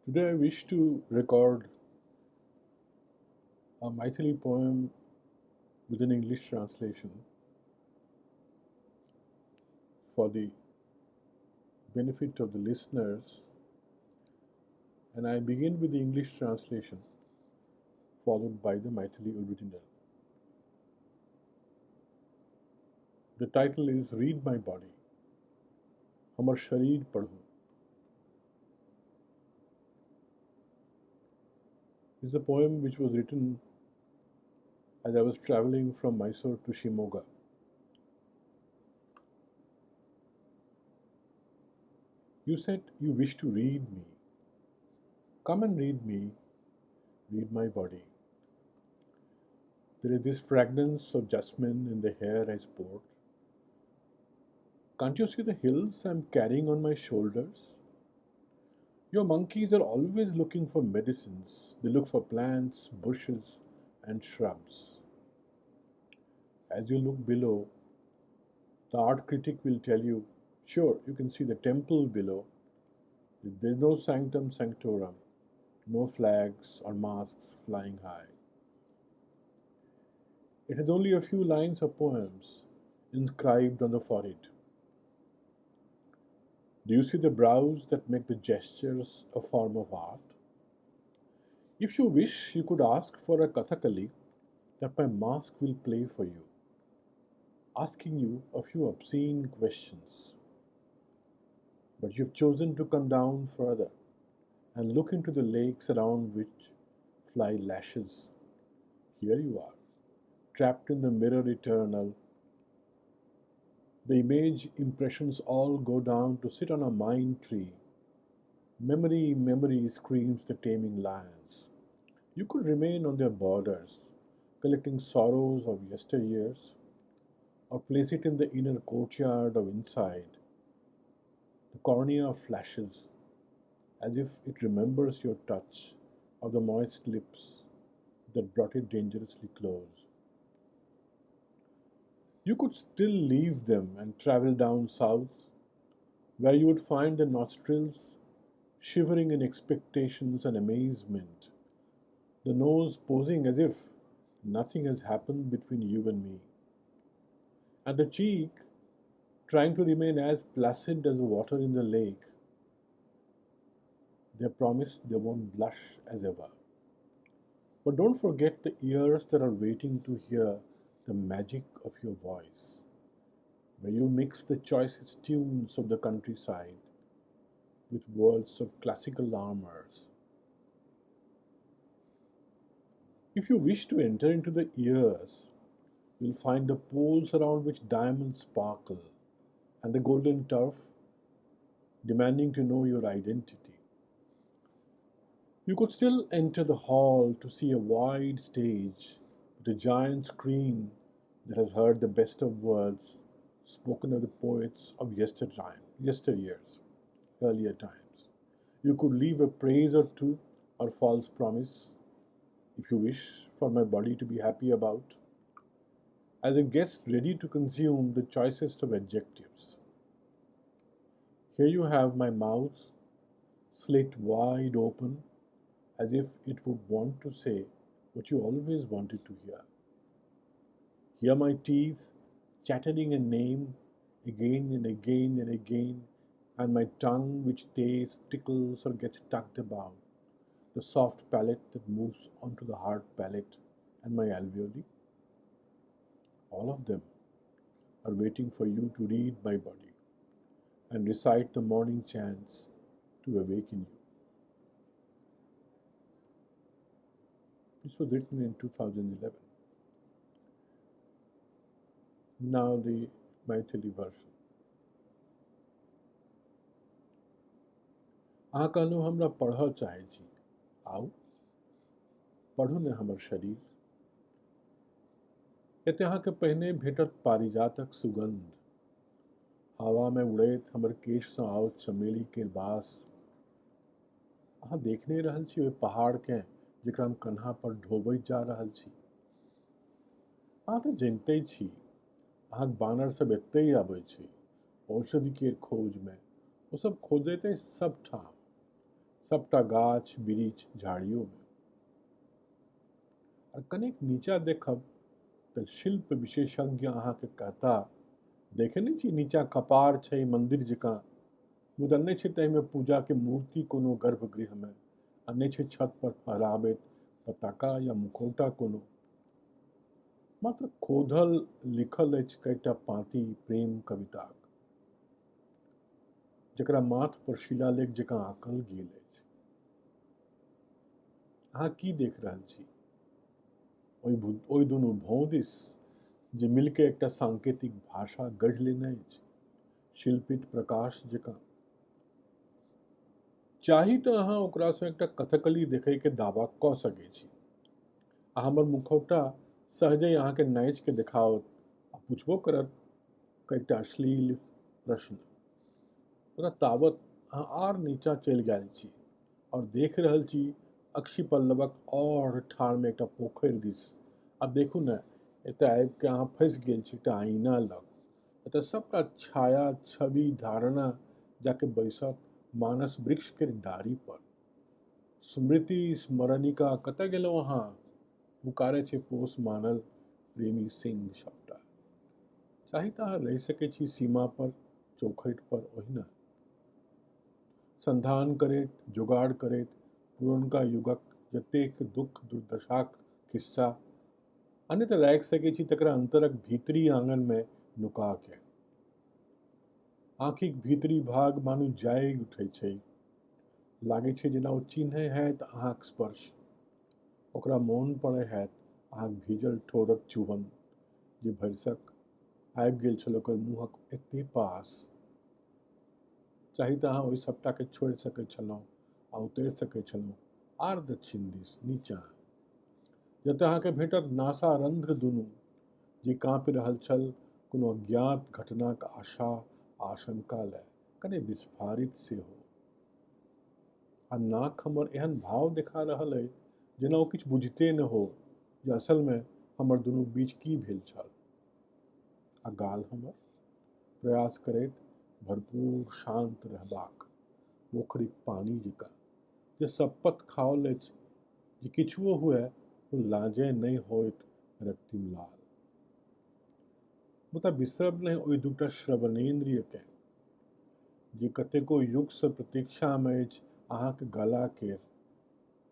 Today I wish to record a Maithili poem with an English translation for the benefit of the listeners, and I begin with the English translation followed by the Maithili original. The title is Read My Body, Hamar Sharir Padhu. Is a poem which was written as I was traveling from Mysore to Shimoga. You said you wish to read me. Come and read me, read my body. There is this fragrance of jasmine in the hair I sport. Can't you see the hills I'm carrying on my shoulders? Your monkeys are always looking for medicines. They look for plants, bushes, and shrubs. As you look below, the art critic will tell you, sure, you can see the temple below. There's no sanctum sanctorum, no flags or masks flying high. It has only a few lines of poems inscribed on the forehead. Do you see the brows that make the gestures a form of art? If you wish, you could ask for a Kathakali that my mask will play for you, asking you a few obscene questions. But you've chosen to come down further and look into the lakes around which fly lashes. Here you are, trapped in the mirror eternal. The image impressions all go down to sit on a mind tree. Memory, memory, screams the taming lions. You could remain on their borders, collecting sorrows of yesteryears, or place it in the inner courtyard of inside. The cornea flashes, as if it remembers your touch of the moist lips that brought it dangerously close. You could still leave them and travel down south, where you would find the nostrils shivering in expectations and amazement, the nose posing as if nothing has happened between you and me, and the cheek trying to remain as placid as water in the lake. They promise they won't blush as ever. But don't forget the ears that are waiting to hear the magic of your voice, where you mix the choicest tunes of the countryside with words of classical armors. If you wish to enter into the ears, you'll find the poles around which diamonds sparkle and the golden turf demanding to know your identity. You could still enter the hall to see a wide stage with a giant screen that has heard the best of words spoken of the poets of yesteryears, earlier times. You could leave a praise or two or false promise, if you wish, for my body to be happy about, as it gets ready to consume the choicest of adjectives. Here you have my mouth slit wide open, as if it would want to say what you always wanted to hear. Hear my teeth chattering a name again and again and again, and my tongue which tastes, tickles, or gets tucked about, the soft palate that moves onto the hard palate, and my alveoli. All of them are waiting for you to read my body and recite the morning chants to awaken you. This was written in 2011. Now the Maithili version. अहाँ कहलहुँ हमरा पढ़ऽ चाहै छी, आउ पढ़ू ने हमर शरीर। एते अहाँके पहिने भेटत पारिजातक सुगंध, हवामे उड़ैत हमर केशसँ आओत चमेली केर बास। अहाँ देखने रहल छी ओहि पहाड़केँ जेकरा हम कन्हा पर ढोबैत जा रहल छी। अहाँ तऽ जनिते छी अहाँक बानर सब एतहि आबै छै औषधि केर खोजमे। ओ सब खोजैत अछि सब ठाम, सबटा गाछ बिरिछ झाड़ियोमे। आ कनेक नीचा देखब तऽ शिल्प विशेषज्ञ अहाँके कहता, देखै नहि छी नीचा कपार छै मन्दिर जकाँ, मुदा नहि छै ताहिमे पूजाके मूर्ति कोनो गर्भगृहमे, आ नहि छै छत पर फहराबैत पताका या मुखौटा कोनो। मात्र खोधल लिखल अछि कएटा पाँति प्रेम कविताक, जकरा माथ पर शिलालेख जकाँ आँकल गेल अछि। अहाँ की देख रहल छी? ओहि दुनू भौं दिस जे मिलके एकटा सांकेतिक भाषा गढ़ि लेने अछि, शिल्पित प्रकाश जकाँ। चाही तऽ अहाँ ओकरासँ एकटा कथकली देखैके दावा कऽ सकै छी, आ हमर मुखौटा सहजे अहाँके नाचिके देखाओत आ पुछबो करत कएटा अश्लील प्रश्न। मुदा तावत अहाँ आर नीचाँ चलि गेल छी आओर देख रहल छी अक्षी पल्लवक आओर ठाढ़मे एकटा पोखरि दिस। आब देखू ने, एतऽ आबिके अहाँ फँसि गेल छी एकटा आईना लग। एतऽ सबटा छाया छवि धारणा जाके बैसत मानस वृक्ष के डारी पर। स्मृति स्मरणिका कतऽ गेलहुँ अहाँ? पुकारे छै पोस मानल प्रेमी सिंह सबटा। चाही तऽ अहाँ रहि सकै छी सीमा पर, चौखटि पर ओहिना संधान करैत, जोगाड़ करैत पुरनका युगक जतेक दुख दुर्दशाक खिस्सा, आ नहि तऽ राखि सकै छी तकरा अन्तरक भीतरी आङनमे नुका के। आँखिक भीतरी भाग मानू जागि उठै छै, लागै छै जेना ओ चिन्है हैत अहाँक स्पर्श, ओकरा मोन पड़ै हैत अहाँक भीजल ठोरक चुभन जे भरिसक आबि गेल छल ओकर मुँहक एते पास। चाही तऽ अहाँ ओहि सबटाके छोड़ि सकै छलहुँ आ उतरि सकै छलहुँ आर दक्षिण दिस नीचाँ, जतऽ अहाँके भेटत नासा रंध्र दुनू जे काँपि रहल छल कोनो अज्ञात घटनाक आशा आशंका लए, कने विस्फारित सेहो। आ नाक हमर एहन भाव देखा रहल अइ जेना ओ किछु बुझिते नहि हो जे असलमे हमर दुनू बीच की भेल छल। आ गाल हमर प्रयास करैत भरपूर शान्त रहबाक, पोखरिक पानि जकाँ जे सप्पत खाओल अछि जे किछुओ हुए ओ लाजे नहि होइत रक्तिम लाल। मुदा बिसरब नहि ओहि दूटा श्रवणेन्द्रियकेँ जे कतेको युगसँ प्रतीक्षामे अछि अहाँके गला केर,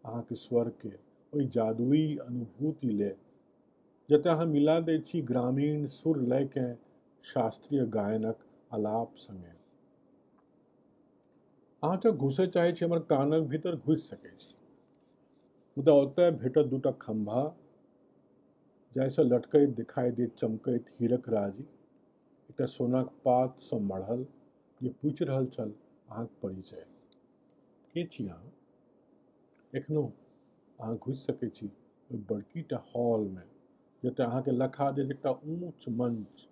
अहाँके स्वर केर, ओहि जादुई अनुभूति ले जतऽ अहाँ मिला दै छी ग्रामीण सुर लयकेँ शास्त्रीय गायनक आलाप सङ्गे। अहाँ जँ घुसय चाहै छी हमर कानक भीतर घुसि सकै छी, मुदा ओतय भेटत दूटा खम्भा जाहिसँ लटकैत दिखाई देत चमकैत हीरक राजी, एकटा सोनाक पातसँ मढ़ल जे पूछि रहल छल अहाँक परिचय। के छी अहाँ? एखनो अहाँ घुसि सकै छी ओहि बड़कीटा हॉलमे जतय अहाँके लखा देत एकटा ऊँच मंच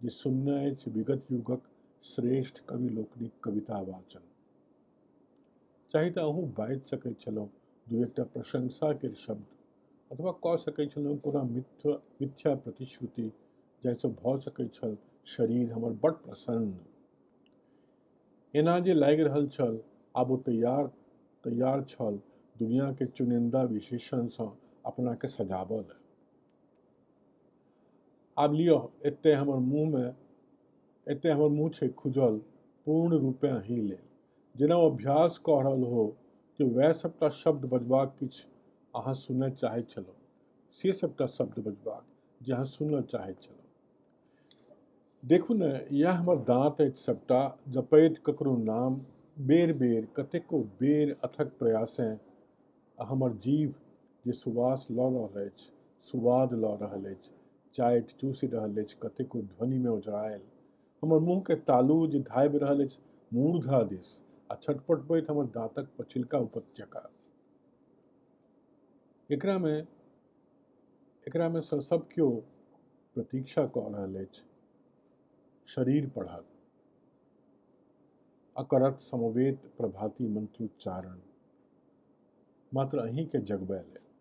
जे सुनने अछि विगत युगक श्रेष्ठ कवि लोकनिक कविता वाचन। चाही तऽ अहूँ बाजि सकैत छलहुँ दू एकटा प्रशंसाके शब्द, अथवा कऽ सकैत छलहुँ कोनो मिथ्या प्रतिश्रुति जाहिसँ भऽ सकैत छल शरीर हमर बड़ प्रसन्न। एना जे लागि रहल छल आब ओ तैयार छल दुनियाके चुनिंदा विशेषणसँ अपनाके सजाबऽ लए। आब लिअ, एते हमर मुँह छै खुजल पूर्ण रूपे अहीं लेल, जेना ओ अभ्यास कऽ रहल हो कि वएह सबटा शब्द बजबाक किछु अहाँ सुनय चाहैत छलहुँ, से सबटा शब्द बजबाक जे अहाँ सुनय चाहैत छलहुँ। देखू ने, इएह हमर दाँत अछि सबटा जपैत ककरो नाम बेर बेर कतेको बेर अथक प्रयासेँ, आ हमर जीभ जे सुवास लऽ रहल अछि, सुवाद लऽ रहल अछि, चाटि चूसि रहल अछि कतेको ध्वनिमे ओझरायल। हमर मुँहके तालू जे धाबि रहल अछि मूर्धा दिस आ छटपटबैत हमर दाँतक पछिलका उपत्यका। एकरामे सँ सब केओ प्रतीक्षा कऽ रहल अछि शरीर पढ़त आ करत समवेत प्रभाती मंत्रोच्चारण मात्र अहीँके जगबै लेल।